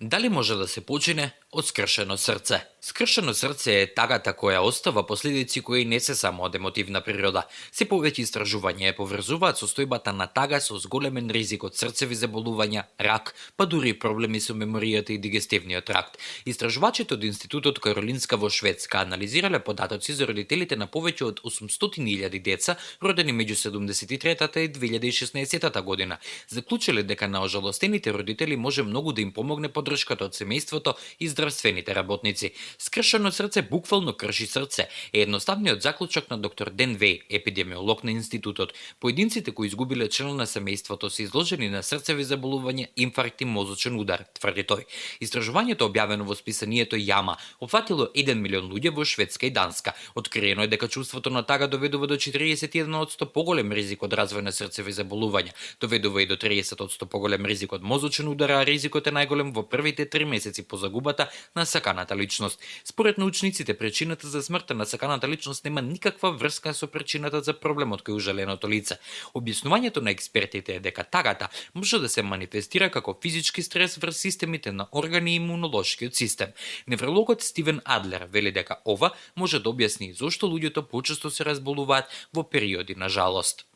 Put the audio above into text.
Дали може да се почине од скршено срце? Скршено срце е тагата која остава последици кои не се само од емотивна природа. Се повеќе истражувања ја поврзуваат состојбата на тага со зголемен ризик од срцеви заболувања, рак, па дури и проблеми со меморијата и дигестивниот тракт. Истражувачите од Институтот Каролинска во Шведска анализирале податоци за родителите на повеќе од 800.000 деца родени меѓу 73-та и 2016 година. Заклучиле дека на ожалостените родители може многу да им помогне поддршката од семејството и здравствените работници. Скршено срце буквално крши срце е едноставниот заклучок на доктор Ден Веј, епидемиолог на институтот. Поединците кои изгубиле член на семејството се изложени на срцеви заболувања, инфаркт и мозочен удар, тврди тој. Истражувањето објавено во списанието JAMA опфатило 1 милион луѓе во Шведска и Данска. Откриено е дека чувството на тага доведува до 41% поголем ризик од развој на срцеви заболувања, доведува и до 30% поголем ризик од мозочен удар, а ризикот е најголем во првите 3 месеци по загубата на саканата личност. Според научниците, причината за смртта на саканата личност нема никаква врска со причината за проблемот кој ужаленото лице. Објаснувањето на експертите е дека тагата може да се манифестира како физички стрес врз системите на органи и имунолошкиот систем. Неврологот Стивен Адлер вели дека ова може да објасни зошто луѓето почесто се разболуваат во периоди на жалост.